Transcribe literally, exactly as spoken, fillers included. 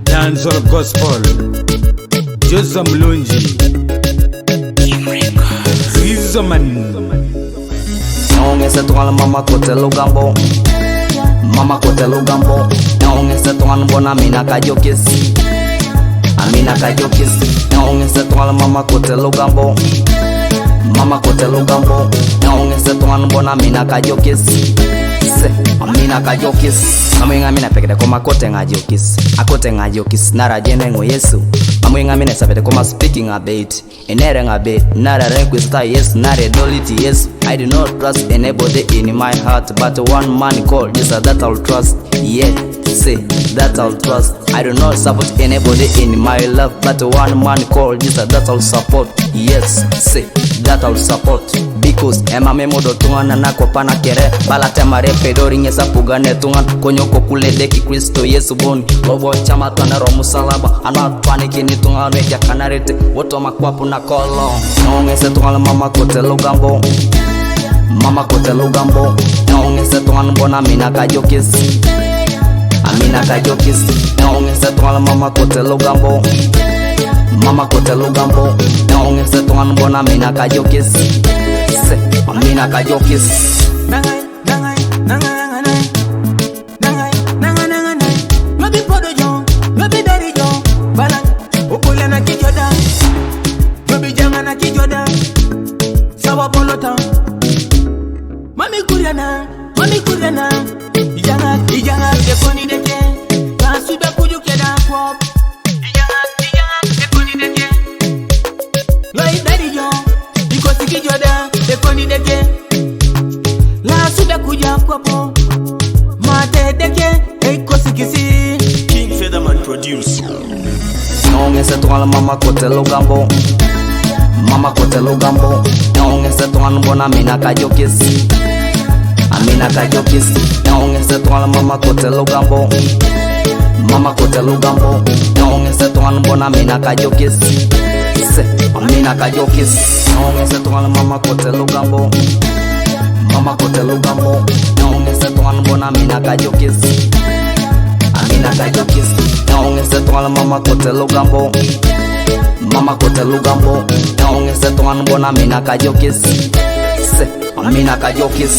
Dancehall gospel. Josa Mlunji. Rizzo man. Nongese twal mama kote lugambo. Mama kote lugambo. Nongese twal bona mina kajokis. Amina kajokis. Nongese twal mama kote lugambo. Mama kote lugambo. Nongese twal bona mina kajokis. Se, amina kajokis. Amina mina pekede koma kote ngajokis. Akote ngajokis. Nara jene ngo Yesu. Amina mina sapede koma speaking a bit. Enere nga be, nara requesta yes, nare doliti yes. I do not trust anybody in my heart, but one man called Jesus that I'll trust. Yes, say that I'll trust. I do not support anybody in my life, but one man called Jesus that I'll support. Yes, say that I'll support. Because ema me modo tunga na na kopana kere bala temare pedori ngesa puga ne tunga konyo kokule deki Kristo Yesu boni. Bobo chama tana romu salaba ana twani kini tunga ne jakanarete woto makwapu na kolo. Nongese twal mama kote lugambo. Mama kote lugambo. Nongese twal bona mina kajokis. Amina kajokis. Nongese twal mama kote lugambo. Mama kote lugambo. Nongese twal bona mina kajokis. Se, amina kajokis. Nangai, nangai, nangai, nangai, nangai. Nangai, nangai, nangai, nangai. No be podo jo, no be dari jo. Bala, okole na kijoda. No be janga na kijoda. Sawa bolota. Mami kuriana, mami kuriana. Ijanga, ijanga, de koni deke. Ba suda kuju keda kwop. Ijanga, ijanga, de koni deke. Lai dari jo, iko siki joda, de koni deke. La suda kuja kwapo. Mate deke, iko sikisi. King Featherman produce. Nongese twal mama kote lugambo. Mama kote lugambo. Nongese twal bona mina kajokis. Amina kajokis. Nongese twal mama kote lugambo. Mama kote lugambo. Nongese twal bona mina kajokis. Se, amina kajokis. Nongese twal mama kote lugambo. Mama kote lugambo. Nongese twal bona mina kajokis. Amina kajokis. Nongese twal mama kote lugambo. Mama kote lugambo. Nongese twal bona mina kajokis. Se, amina kajokis.